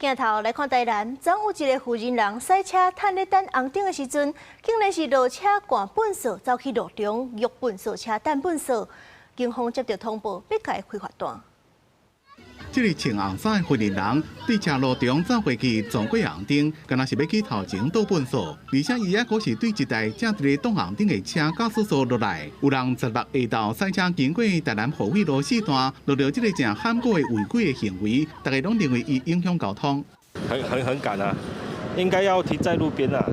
鏡頭來看台南，昨有一个婦人人駛車褪咧等紅燈的時陣，竟然是落車摜糞掃走去路中，挹糞掃車擲糞掃，警方接到通報，欲共伊開罰單。這个穿紅衫的婦人人對車路中走過去撞過紅燈，敢若是欲去頭前倒糞掃，而且伊猶閣是對一台正佇咧擋紅燈的車駕駛座落來。有人16下晝駛車經過台南河尾路四段，錄著這个誠罕見的違規的行為，大家攏認為伊影響交通。很趕啊，應該要停在路邊啊。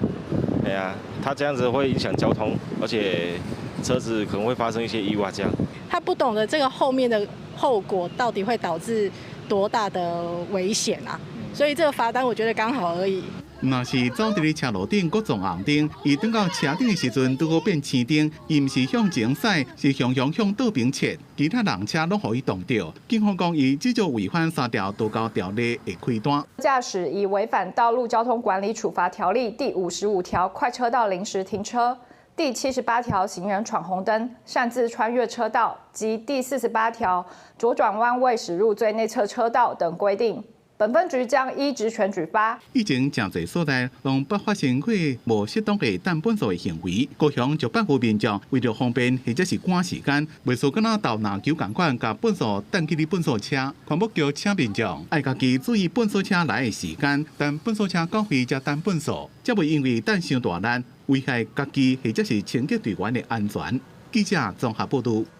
對啊，他這樣子會影響交通，而且車子可能會發生一些意外。這樣。他不懂得這個後面的後果到底會導致多大的危險啊！所以這個罰單我覺得剛好而已。若是走佇咧車路頂閣撞紅燈，伊轉到車頂的時陣拄好變青燈，伊毋是向前駛，是雄雄向倒邊切，其他人車攏予伊擋著。警方講伊至少違反三條道交條例會開單。駕駛已違反《道路交通管理處罰條例》第55條快車道臨時停車、第78條行人闖紅燈、擅自穿越車道及第48條左轉彎未駛入最內側車道等規定，本分局將依職權舉發。以前誠濟所在攏捌發生過無適當的擲糞掃的行為，高雄就捌有民眾為著方便或者是趕時間，袂輸敢若鬥籃球仝款，共糞掃擲去咧糞掃車。環保局請民眾愛家己注意糞掃車來的時間，等糞掃車到位才擲糞掃，才袂因為擲傷大力，危害家己或者是清潔隊員的安全。記者綜合報導。